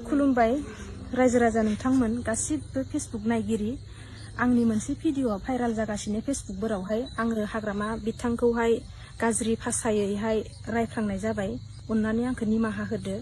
खुलुमबाय रायजो राजा नोंथांमोन गासिबो फेसबुक नायगिरि आंनि मोनसे भिडिअ भाइराल जागासिनो फेसबुकफोरावहाय आङो हाग्रामा बिथांखौहाय गाज्रि भाषायैहाय रायफ्लांनाय जाबाय अन्नानै आंखौ निमाहा होदो।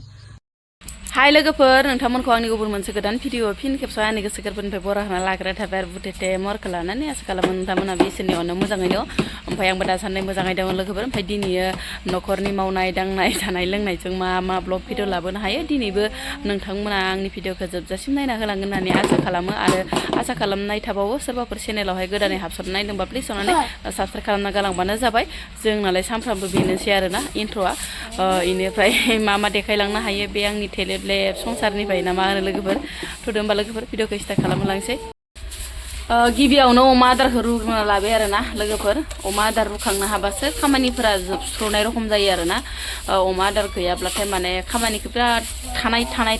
हाय लोगोफोर नोंथांमोनखौ आंनि गुबुन मोनसे गोदान भिडिअ फिन खेबसे आंनि गोसो गोरबोनिफ्राय बरायना लाग्रा थाबाय आरो बुटेटे मरखौ लानानै आसा खालामो नोंथांमोना बे इसोरनि अननायाव मोजाङै दं। ओमफ्राय आंबो दासान्दि मोजाङै दङ लोगोफोर। ओमफ्राय दिनैयो न'खरनि मावनाय दांनाय जानाय लोंनायजों मा ब्लग भिडिअ लाबोनो हायो दिनैबो नोंथांमोना आंनि भिडिअखौ जोबजासिम नायना होलांगोन होननानै आसा खालामो आरो आसा खालामनाय थाबावो सोरबाफोर चेनेलावहाय गोदानै हाबसननाय दंबा प्लिज अननानै साबसक्राइब खालामना गालांबानो जाबाय। जोंनालाय सानफ्रामबो बेनोसै आरोना इन्ट्र'आ इनिफ्राय मा देखायलांनो हायो बे आंनि टेलेन्ट संसारनिफ्राय ना मा होनो लोगोफोर थुदो होमबा लोगोफोर भिडिअखौ स्टार्ट खालामलांसै। गिबियावनो अमा आदारखौ रुग्रोना लाबाय आरोना लोगोफोर। अमा आदार रुखांनो हाबासो खामानिफोरा जोबस्र'नाय रखम जायो आरोना। अमा आदार गैयाब्लाथाय माने खामानिखौ बिराद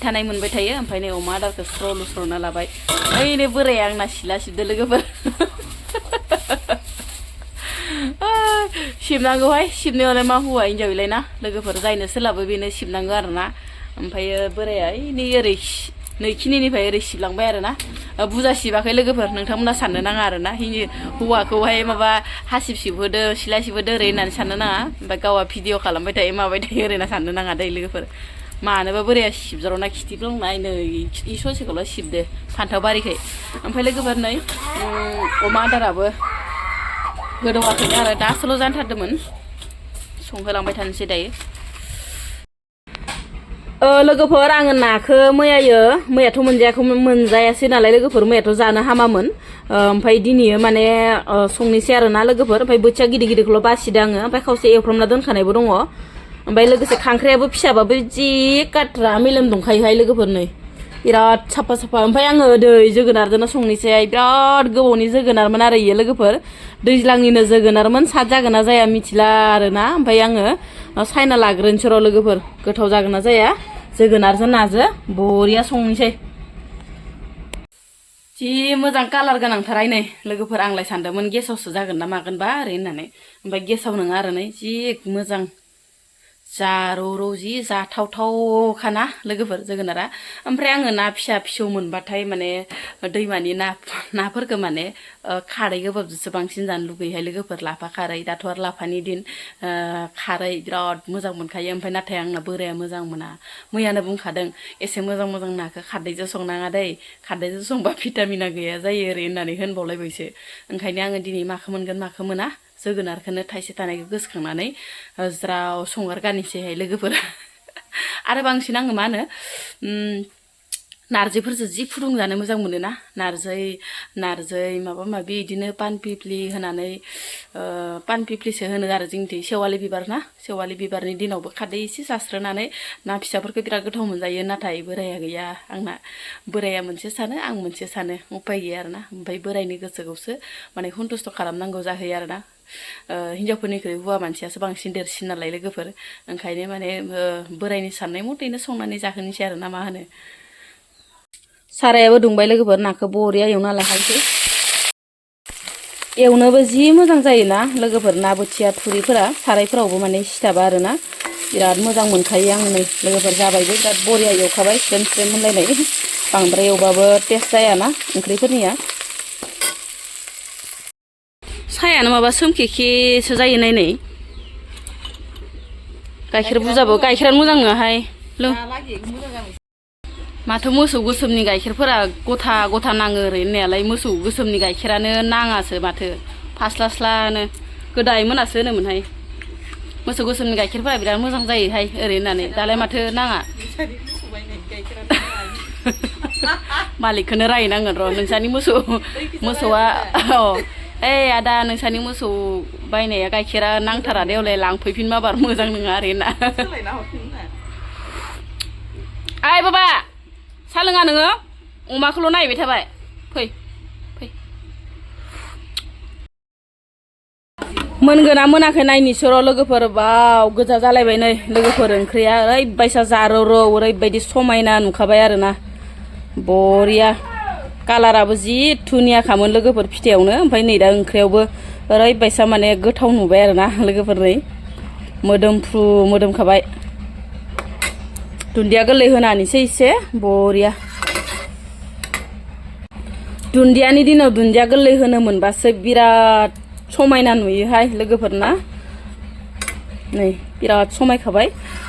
थानाय मोनबाय थायो। ओमफ्राय नै अमा आदारखौ लुस्र'ना लाबाय। ओइनो बोराया आंना सिला सिबदो लोगोफोर। सिबनांगौहाय सिबनायावलाय मा हौवा हिन्जाव इलाय ना लोगोफोर जायनो सोलाबो बेनो सिबनांगौ आरोना। ओमफ्रायो बोराया नै ओरै नैखिनिनिफ्राय ओरै सिबलांबाय आरोना। बुरजा सिबाखै लोगोफोर नोंथांमोना साननो नाङा आरोना हौवाखौहाय माबा हासिब सिबहोदो सिला सिबहोदो ओरै होननानै साननो नाङा। ओमफ्राय गावहा भिडिअ खालामबाय थायो माबाय थायो ओरै होनना साननो नाङा दै लोगोफोर। मानोबा बोराया सिबजारना खिथिफ्लांनाय नै इ ससेखौल' सिबदो फान्थाव बारिखै। ओमफ्राय लोगोफोर नै अमा आदाराबो गोदौवाखैनो आरो दासोल' जानथारदोंमोन संहोलांबाय थानोसै दायो। लोगोफोर आङो नाखौ मैयाथ' मोनजायासै नालाय लोगोफोर मैयाथ' जानो हामामोन। ओमफ्राय दिनैयो माने संनोसै आरोना लोगोफोर। ओमफ्राय बोथिया गिदिरखौल' बासिदों आङो। ओमफ्राय खावसे एवफ्रामना दोनखानायबो दङ। ओमफ्राय लोगोसे खांख्रायाबो फिसाबाबो जि काट्रा मेलेम दंखायोहाय लोगोफोर नै बिराद साफा। ओमफ्राय आङो दै जोगोनारजोंनो संनोसै बिराद गोबावनि जोगोनारमोन आरो इयो लोगोफोर। दैज्लांनिनो जोगोनारमोन साद जागोन ना जाया मिथिला आरोना। ओमफ्राय आङो सायना लाग्रोनोसै र' लोगोफोर गोथाव जागोन ना जाया जोगोनारजों नाजों बरिया संनोसै। जि मोजां कालार गोनांथारहाय नै लोगोफोर। आंलाय सानदोंमोन गेसावसो जागोन ना मागोनबा ओरै होननानै। ओमफ्राय गेसाव नङा आरो नै जि मोजां जारौ जि जाथावथावखाना लोगोफोर जोगोनारा। ओमफ्राय आङो ना फिसा फिसौ मोनबाथाय माने दैमानि नाफोरखौ माने खारै गोबाबजोंसो बांसिन जानो लुगैयोहाय लोगोफोर। लाफा खारै दाथ' आरो लाफानि दिन खारै बिराद मोजां मोनखायो। ओमफ्राय नाथाय आंना बोराया मोजां मोना। मैयानो बुंखादों एसे मोजां नाखौ खारदैजों संनाङा दै खारदैजों संबा भिटामिना गैया जायो ओरै होननानै होनबावलायबायसो। ओंखायनो आङो दिनै माखौ मोनगोन माखौ मोना जोगोनारखौनो थाइसे थानायखौ गोसोखांनानै ज्राव संगार गाननोसैहाय लोगोफोर। आरो बांसिन आङो मा होनो नार्जिफोरजों जि फुदुंजानो मोजां मोनोना। नार्जि माबा माबि बिदिनो पानपिप्लि होनानै पानपिप्लिसो होनो आरो जोंनिथिं सेवालि बिबार ना सेवालि बिबारनि दिनावबो खारदै एसे जास्रोनानै ना फिसाफोरखौ बिराद गोथाव मोनजायो। नाथाय बोराया गैया आंना। बोराया मोनसे सानो आं मोनसे सानो उपाय गैया आरोना। ओमफ्राय बोरायनि गोसोखौसो माने सन्तुस्ट' खालामनांगौ जाहैयो आरोना। हिनजावफोरनिख्रुइ हौवा मानसियासो बांसिन देरसिन नालाय लोगोफोर। ओंखायनो माने बोरायनि साननाय मथेनो संनानै जाहोनोसै आरो ना मा होनो। सारायाबो दुंबाय लोगोफोर नाखौ बरिया एवना लाखानोसै। एवनोबो जि मोजां जायोना लोगोफोर ना बोथिया थुरिफोरा सारायफोरावबो माने सिथाबा आरोना। बिराद मोजां मोनखायो आङो नै लोगोफोर जाबायबो बिराद बरिया एवखाबाय स्रेम मोनलायनाय। बांद्राय एवबाबो टेस्ट जायाना ओंख्रिफोरनिया। सायानो माबा सोमखेखेसो जायो नायनाय। गाइखेर बुरजाबो गाइखेरानो मोजां नङाहाय। माथो मोसौ गोसोमनि गाइखेरफोरा गथा नाङो ओरै होननायालाय मोसौ गोसोमनि गाइखेरानो नाङासो माथो फास्लानो गोदाय मोनासो होनोमोनहाय। मोसौ गोसोमनि गाइखेरफोरा बिराद मोजां जायोहाय ओरै होननानै दालाय माथो नाङा। मालिकखौनो रायनांगोन र' नोंसानि मोसौआ ओइ आदा नोंसानि मोसौ बायनाया गाइखेरा नांथारा देवलाय लांफैफिनबा बार मोजां नङा आरो ना। ओइ बाबा सा लोङा नोङो अमाखौल' नायबाय थाबाय फै। मोनगोना मोनाखै नायनोसै र' लोगोफोर। बाव गोजा जालायबाय नै लोगोफोर ओंख्रिया ओरैबायसा जारौ ओरैबायदि समायना नुखाबाय आरोना बरिया। कालाराबो जि धुनियाखामोन लोगोफोर फिथायावनो। ओमफ्राय नै दा ओंख्रियावबो ओरैबायसा माने गोथाव नुबाय आरोना लोगोफोर। नै मोदोमफ्रु मोदोमखाबाय। दुन्दिया गोरलै होनानैसो एसे बरिया दुन्दियानि दिनाव दुन्दिया गोरलै होनो मोनबासो बिराद समायना नुयोहाय लोगोफोरना नै बिराद समायखाबाय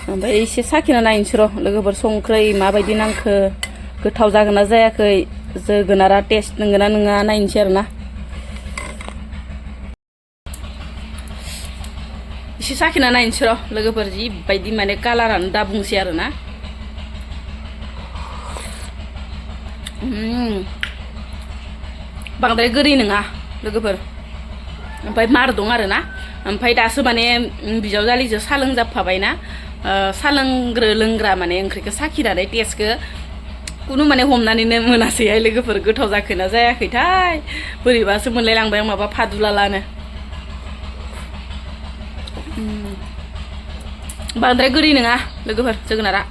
ओमफ्राय एसे साखिना नायनोसै र' लोगोफोर संख्रै माबायदि नांखो गोथाव जागोन ना जायाखै जोगोनारा टेस्ट नंगौ ना नङा नायनोसै आरोना एसे साखिना नायनोसै र' लोगोफोर जिबायदि माने कालारानो दा बुंसै आरोना बांद्राय गोदै नङा लोगोफोर ओमफ्राय मार दं आरोना ओमफ्राय दासो माने बिजावजालिजों सा लोंजाबफाबायना सा लोंग्रा माने ओंख्रिखौ साखिनानै टेस्टखौ कुनु माने हमनानैनो मोनासैहाय लोगोफोर गोथाव जाखोना जायाखैथाय बोरैबासो मोनलायलांबाय आं माबा फादुलालानो बांद्राय गोदै नङा लोगोफोर जोगोनारा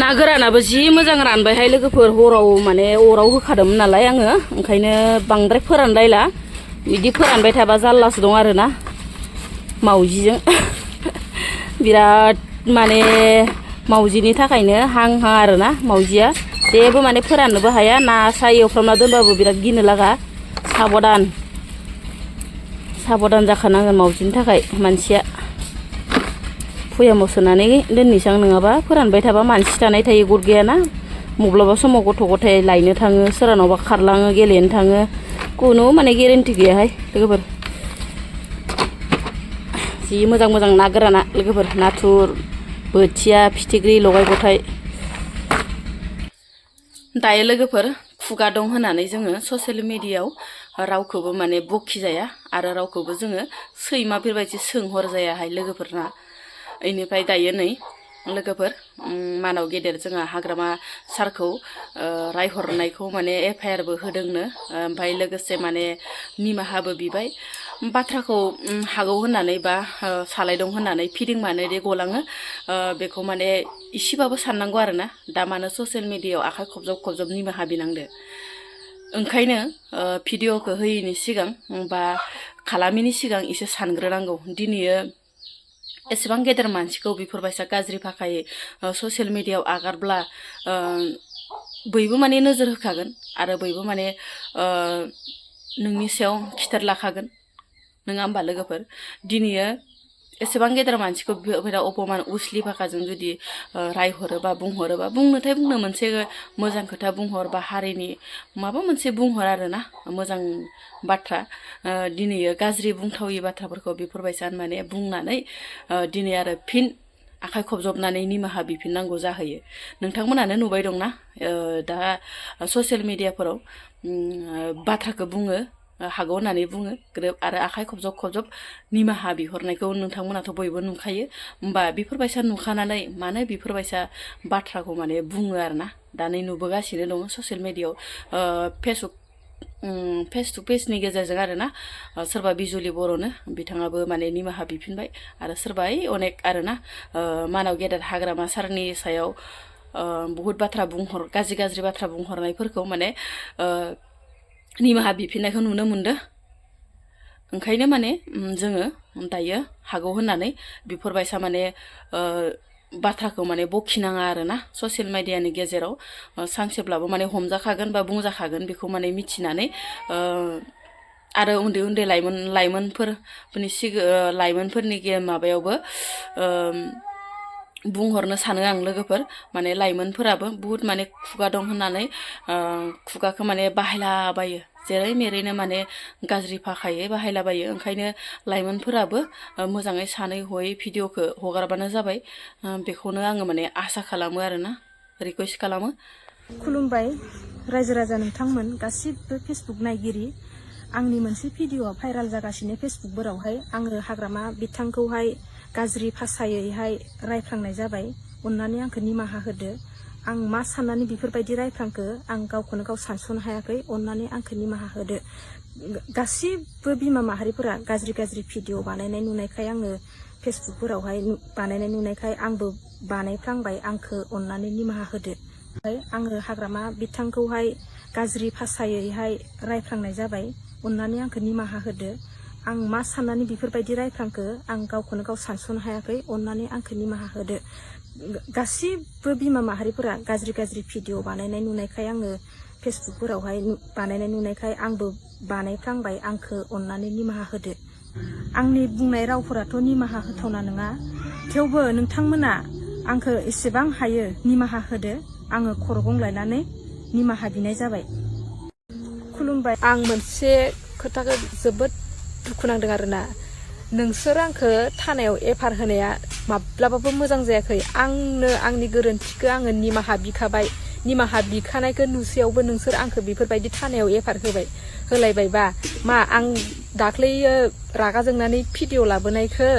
ना गोरानाबो जि मोजां रानबायहाय लोगोफोर हराव माने अराव होखादोंमोन नालाय आङो ओंखायनो बांद्राय फोरानलायला बिदि फोरानबाय थाबा जारलासो दं आरोना मावजिजों बिराद माने मावजिनि थाखायनो हां आरोना मावजिया जेबो माने फोराननोबो हाया ना सा एवफ्रामना दोनबाबो बिराद गिनो लागा साबधान जाखानांगोन मावजिनि थाखाय मानसिया भयामाव सोनानै दोननोसै आं नङाबा फोरानबाय थाबा मानसि थानाय थायो गुर गैयाना मब्लाबा समाव गथ' गथाय लायनो थाङो सोरनावबा खारलाङो गेलेनो थाङो कुनु माने गेरेन्टि गैयाहाय लोगोफोर जि मोजां मोजां ना गोराना लोगोफोर नाथुर बोथिया फिथिख्रि लगाय गथाय दायो लोगोफोर खुगा दं होननानै जोङो ससियेल मिडियायाव रावखौबो माने बखिजाया आरो रावखौबो जोङो सैमाफोरबायदि सोंहरजायाहाय लोगोफोरना इनिफ्राय दायो नै लोगोफोर मानाव गेदेर जोंहा हाग्रामा सारखौ रायहरनायखौ माने एफआइआरबो होदोंनो ओमफ्राय लोगोसे माने निमाहाबो बिबाय बाथ्राखौ हागौ होननानै बा सालायदों होननानै फिदिंमानो दे गलाङो बेखौ माने इसेबाबो साननांगौ आरोना दा मानो ससियेल मिडियायाव आखाइ खबजब निमाहा बिनांदो ओंखायनो भिडिअखौ होयैनि सिगां बा खालामिनि सिगां एसे सानग्रोनांगौ दिनैयो एसेबां गेदेर मानसिखौ बेफोरबायसा गाज्रि फाखायै ससियेल मिडियायाव आगारब्ला बयबो माने नोजोर होखागोन आरो बयबो माने नोंनि सायाव खिथेर लाखागोन नङा होमबा लोगोफोर दिनैयो एसेबां गेदेर मानसिखौ बेफोरबायदि अपमान उस्लि फाखाजों जुदि रायहरोबा बुंहरोबा बुंनोथाय बुंनो मोनसे मोजां खोथा बुंहर बा हारिनि माबा मोनसे बुंहर आरोना मोजां बाथ्रा दिनैयो गाज्रि बुंथावै बाथ्राफोरखौ बेफोरबायसा माने बुंनानै दिनै आरो फिन आखाइ खबजबनानै निमाहा बिफिननांगौ जाहैयो नोंथांमोनानो नुबाय दंना दा ससियेल मिडियाफोराव बाथ्राखौ बुङो हागौ होननानै बुङो ग्रोब आरो आखाइ खबजब निमाहा बिहरनायखौ नोंथांमोनाथ' बयबो नुखायो होमबा बेफोरबायसा नुखानानै मानो बेफोरबायसा बाथ्राखौ माने बुङो आरोना दा नै नुबोगासिनो दङ ससियेल मिडियायाव फेस टु फेसनि गेजेरजों आरोना सोरबा बिजुलि बर'नो बिथाङाबो माने निमाहा बिफिनबाय आरो सोरबा अनेक आरोना मानाव गेदेर हाग्रामा सारनि सायाव बहुद बाथ्रा गाज्रि बाथ्रा बुंहरनायफोरखौ माने निमाहा बिफिननायखौ नुनो मोनदों ओंखायनो माने जोङो दायो हागौ होननानै बेफोरबायसा माने बाथ्राखौ माने बखिनाङा आरोना ससियेल मिडियानि गेजेराव सानसेब्लाबो माने हमजाखागोन बा बुंजाखागोन बेखौ माने मिथिनानै आरो उन्दै लाइमोनफोरनि माबायावबो बुंहरनो सानो आं लोगोफोर माने लाइमोनफोराबो बुहुद माने खुगा दं होननानै खुगाखौ माने बाहायलाबायो जेरै मेरैनो माने गाज्रि फाखायै बाहायलाबायो ओंखायनो लाइमोनफोराबो मोजाङै सानै हयै भिडिअखौ हगारबानो जाबाय बेखौनो आङो माने आसा खालामो आरोना रिकुवेस्ट खालामो खुलुमबाय रायजो राजा नोंथांमोन गासिबो फेसबुक नायगिरि आंनि मोनसे भिडिअआ भाइराल जागासिनो फेसबुकफोरावहाय आङो हाग्रामा बिथांखौहाय गाज्रि भाषायैहाय रायफ्रांनाय जाबाय अननानै आंखौ निमाहा होदो आं मा साननानै बेफोरबायदि रायफ्रांखो आं गावखौनो गाव सानस'नो हायाखै अननानै आंखौ निमाहा होदो गासिबो बिमा माहारिफोरा गाज्रि भिडिअ बानायनाय नुनायखाय आङो फेसबुकफोरावहाय बानायनाय नुनायखाय आंबो बानायफ्लांबाय आंखौ अननानै निमाहा होदो आङो हाग्रामा बिथांखौहाय गाज्रि भाषायैहाय रायफ्रांनाय जाबाय अननानै आंखौ निमाहा होदो आं मा साननानै बेफोरबायदि रायफ्रांखो आं गावखौनो गाव सानस'नो हायाखै अननानै आंखौ निमाहा होदो गासिबो बिमा माहारिफोरा गाज्रि गाज्रि भिडिअ बानायनाय नुनायखाय आङो फेसबुकफोरावहाय बानायनाय नुनायखाय आंबो बानायफ्लांबाय। आंखौ अननानै निमाहा होदो। आंनि बुंनाय रावफोराथ' निमाहा होथावना नङा, थेवबो नोंथांमोना आंखौ एसेबां हायो निमाहा होदो। आङो खर' गंग्लायनानै निमाहा बिनाय जाबाय। खुलुमबाय। आं मोनसे खोथाखौ जोबोद दुखु नांदों आरोना, नोंसोर आंखौ थानायाव एफआर होनाया माब्लाबाबो मोजां जायाखै। आंनो आंनि गोरोन्थिखौ आङो निमाहा बिखाबाय। निमाहा बिखानायखौ नुसेयावबो नोंसोर आंखौ बेफोरबायदि थानायाव एफआर होलायबायबा मा आं दाख्लैयो रागा जोंनानै भिडिअ लाबोनायखौ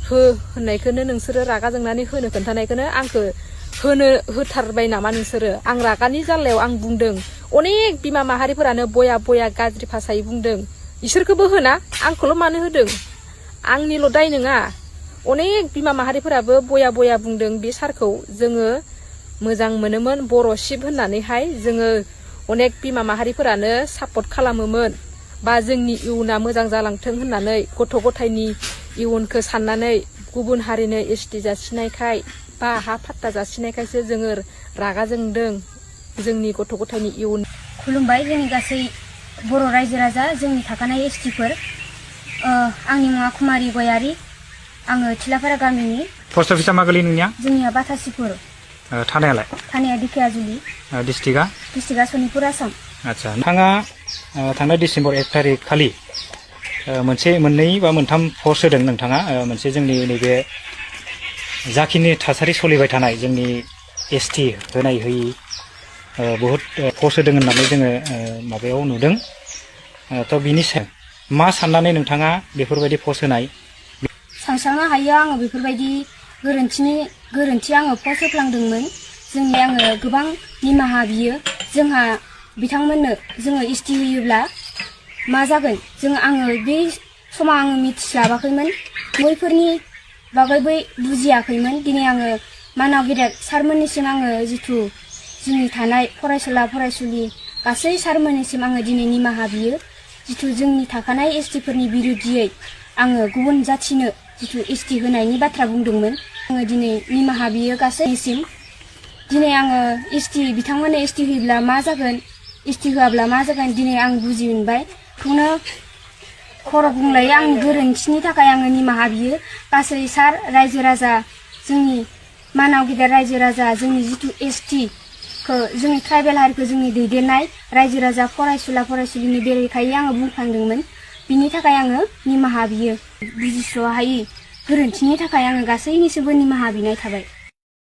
होननायखौनो नोंसोरो रागा जोंनानै होनो खोन्थानायखौनो आंखौ होथारबाय नामा नोंसोरो? आं रागानि जाल्लायाव आं बुंदों, अनेक बिमा माहारिफोरानो बया बया गाज्रि भाषायै बुंदों। इसोरखौबो होना, आंखौल' मानो होदों? आंनिल' दाय नङा, अनेक बिमा माहारिफोराबो बया बया बुंदों। बे सारखौ जोङो मोजां मोनोमोन, बर' शिप होननानैहाय जोङो अनेक बिमा माहारिफोरानो सापर्ट खालामोमोन, बा जोंनि इयुना मोजां जालांथों होननानै गथ' गथायनि इयुनखौ साननानै गुबुन हारिनो एसटि जासिनायखाय बा हा फाट्टा जासिनायखायसो जोङो रागा जोंदों जोंनि गथ' गथायनि इयुन। खुलुमबाय जोंनि गासै बर' रायजो राजा, जोंनि थाखानाय एसटिफोर। आंनि मुङा कुमारी गयारी। आङो थिलाफारा गामिनि। पस्ट अफिसा मा गोलैयो नोंनिया? जोंनिया बाथासिपुर। थानायालाय? थानाया दिखियाजुलि। डिस्ट्रिक्टआ सनितपुर, आसाम। आदसा, नोंथाङा थांनाय डिसेम्बर 1 थारिख खालि मोननै बा मोनथाम पस्ट होदों नोंथाङा। मोनसे जोंनि नैबे जाखिनि थासारि सोलिबाय थानाय जोंनि एसटि होनाय होयि बहुद पस्ट होदों होननानै जोङो माबायाव नुदों। थ' बिनि सायाव मा साननानै नोंथाङा बेफोरबायदि पस्ट होनाय? सानस्रांनो हायो आङो बेफोरबायदि गोरोन्थि आङो पस्ट होफ्लांदोंमोन। आङो गोबां निमाहा बियो। जोंहा बिथांमोननो जोङो एसटि होयोब्ला मा जागोन, आङो बे समाव आङो मिथिस्लाबाखैमोन, बैफोरनि बागै बुजियाखैमोन। दिनै आङो मानाव गेदेर सारमोननिसिम आङो जिथु जोंनि थानाय फरायसुला फरायसुलि गासै सारमोननिसिम आङो दिनै निमाहा बियो। जिथु जोंनि थाखानाय एसटिफोरनि बिरुद्धियै आङो गुबुन जाथिनो जिथु एसटि होनायनि बाथ्रा बुंदोंमोन, आङो दिनै निमाहा बियो गासैनिसिम। दिनै आङो बिथांमोननो एसटि होयोब्ला मा जागोन, एसटि होआब्ला मा जागोन, दिनै आं बुजि मोनबाय। बेखौनो खर' बुंलायो, आंनि गोरोन्थिनि थाखाय आङो निमाहा बियो। गासै सार रायजो राजा, जोंनि मानाव गेदेर रायजो राजा, जोंनि जिथु एसटिखौ, जोंनि ट्राइबेल हारिखौ जोंनि दैदेननाय रायजो राजा फरायसुला फरायसुलिनि बेरेखायै आङो बुंफ्लांदोंमोन। बिनि थाखाय आङो निमाहा बियो। बुजिस' हायि गोरोन्थिनि थाखाय आङो गासैनिसिमबो निमाहा बिनाय थाबाय।